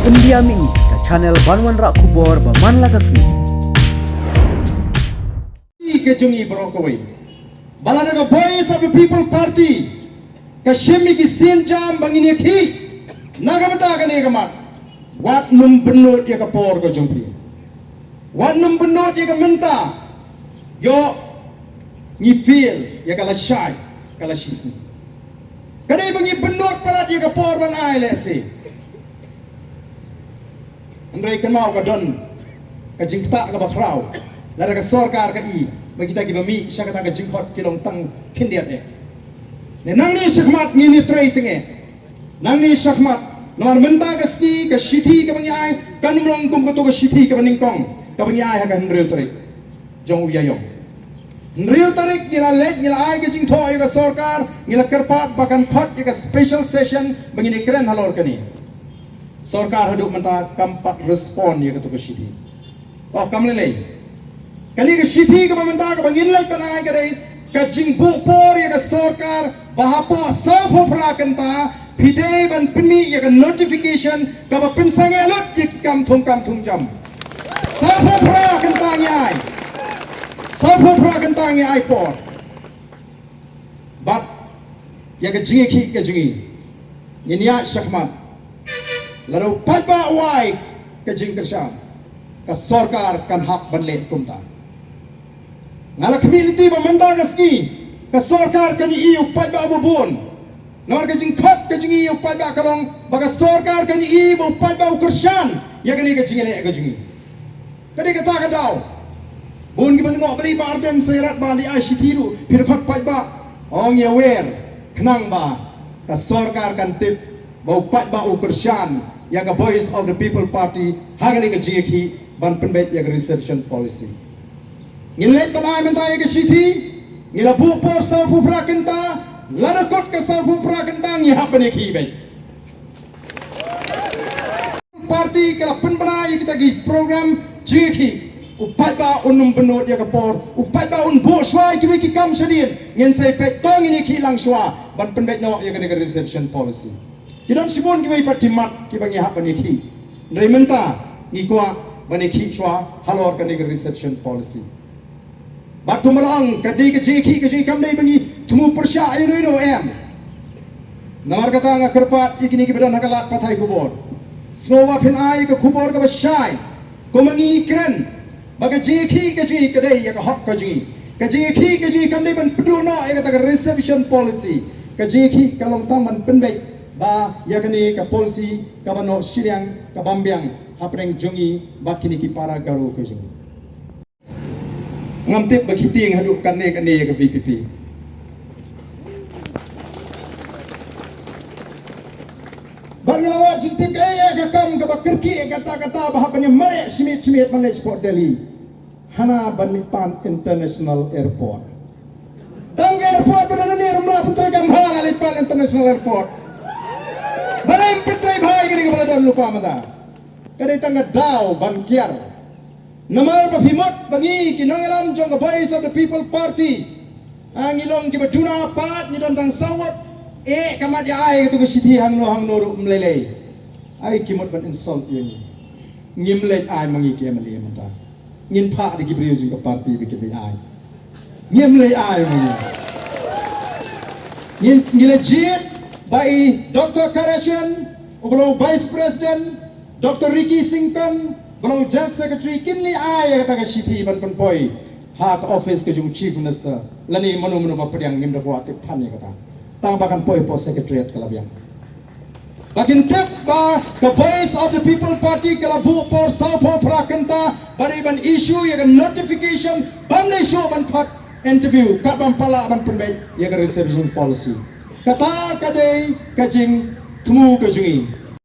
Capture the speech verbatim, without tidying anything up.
Pyndiam ïa ngi ka channel ban wanrah khubor ba man la ka sngi. Ka jong i baroh kawei. Ba lada ka Voice of the People Party ka shim ïa ki sienjam ba ngin ïakhih na ka bynta kane ka mat, wat nym bynnud ïa ka por ka jong phi. Wat nym bynnud ïa ka mynta. Ïoh ngi feel ïa ka lashai ka lashisngi. Ka dei ba ngi bynnud palat ïa ka por ban ai lehse. Hynrei kynmaw ka don ka jingktah kaba khraw lada ka sorkar ka i ba kita kiba mih sha kata ka jingkhot ki long tang khyndiat eh. Ne nangne shakhmat ngin ïatrei teng eh. Nangne shakhmat, namar mynta ka sngi ka shithi kaba ngi ai kan ym long kum kato ka shithi kaba nyngkong kaba ngi ai ha ka hynriew tarik jong u Ïaïong. Hynriew tarik ngi la leit, ngi la ai ka jingthoh ïa ka sorkar, ngi la kyrpad ba kan khot ïa ka special session ba ngin ïakren halor kane. Sorkar haduh mynta kam pat respond ïa kato ka shithi. Oh, kam lei lei. Kane ka shithi kaba mynta kaba ngin leit ban ai ka dei ka jingbuh por ïa ka sorkar ba hapoh sawphew phra kynta phi dei ban pynmih ïa ka notification kaba pynsangeh lut ïa ki kam thung kam thung jam. Sawphew phra kynta ngi ai. Sawphew phra kynta ngi ai por. Bad ïa ka jingïakhih ka jong ngi, ngin ïaid shakhmat. Lada u paidbah u ai ka jingkyrshan, ka sorkar kan hap ban leh kumta. Nga la khmih lynti ba mynta ka sngi ka sorkar kan ïohi u paidbah uba bun. Namar ka jingkhot ka jong ngi ïa u paidbah ka long ba ka sorkar kan ïohi ba u paidbah u kyrshan ïa kane ka jingïaleh ka jong ngi. Ka dei kata ka daw. Bun kiba lyngngoh balei Bah Ardent sa ïarap ba leit ai shithi ruh, phi dang khot paidbah. Ong ïa wer, khnang ba ka sorkar kan tip ba u paidbah u kyrshan ïa ka Voice of the People Party ha kane ka jingïakhih ban pynbeit ïa ka reservation policy. Ngin leit ban ai mynta ïa ka shithi, ngi la buh por sawphew phra kynta, lada kut ka sawphew phra kynta ngi hap ban ïakhih beit. Party ka la pynbna ïa kita ki program jingïakhih. U paidbah un ym bynnud ïa ka por, u paidbah un buh shuwa ïa kiwei ki kam shadien. Ngin sa ïa peit to ngin ïakhih lang shuwa ban pynbeit noh ïa kane ka reservation policy. Ki don shibun kiwei pat ki mat kiba ngi hap ban ïakhih. Hynrei mynta ngi kwah ban ïakhih shuwa halor kane ka reservation policy. Bad kumba la ong, ka dei ka jingïakhih ka jong ngi, kam dei ba ngi thmu pyrshah ïa uno uno, em. Namar kata nga kyrpad ïa kine kiba don ha ka lad pathai khubor, sngewbha phin ai ka khubor kaba shai. Kumba ngi kren ba ka jingïakhih ka jong ngi ka dei ïa ka hok ka jong ngi. Ka jingïakhih ka jong ngi kam dei ban pynduh noh ïa kata ka reservation policy. Ka jingïakhih ka long tang ban pynbeit ba ïa kane ka policy kaba noh shiliang ka bym biang hapdeng jong ngi bad kine ki para Garo ka jong ngi. Ngam tip ba ki tieng haduh katne katne ïa ka V P P. Bad nga la wad jingtip kaei ïa ka kam kaba kyrkieh ïa kata kata ba hap ban ïa mareh shimiet shimiet ban leit shapoh Delhi. Hana ban mih pan International Airport. Tang ka airport ba dang ïa rum la pyntrei kam ha la leit pan International Airport. Balei pyntrei bha ïa kane kaba la don lypa mynta. Ka dei tang ka daw ban kiar. Namar ba phi mut ba ngi ki nongïalam jong ka Voice of the People Party, ha, ngi long kiba duna pat, ngi don tang saw ngut. Eh, ka mat ïa ai kato ka shithi hangno hangno ruh ym lei lei. Ai ki mut ban insult ïa ngi. Ngim leit ai ma ngi ki M L A mynta. Ngin phah da ki briew jong ka party ba kin leit ai. Ngim leit ai ma ngi. Ngin, ngi la jied ba i Doctor Karachen, uba long Vice President, Doctor Ricky Syngkon, ba long General Secretary, kin leit ai ïa kata ka shithi ban pynpoi ha ka office ka jong u Chief Minister. Lane mano mano ba pdiang, ngim da kwah tip than ïa kata. Tang ba kan poi hapoh Secretariat ka la biang. Ba kin tip ba ka Voice of the People Party ka la buh por sawphew phra kynta ba dei ban issue ïa ka notification, bym dei shuh ban khot interview, kat bym pat lah ban pynbeit ïa ka reservation policy. Kata ka dei ka jingthmu ka jong ngi.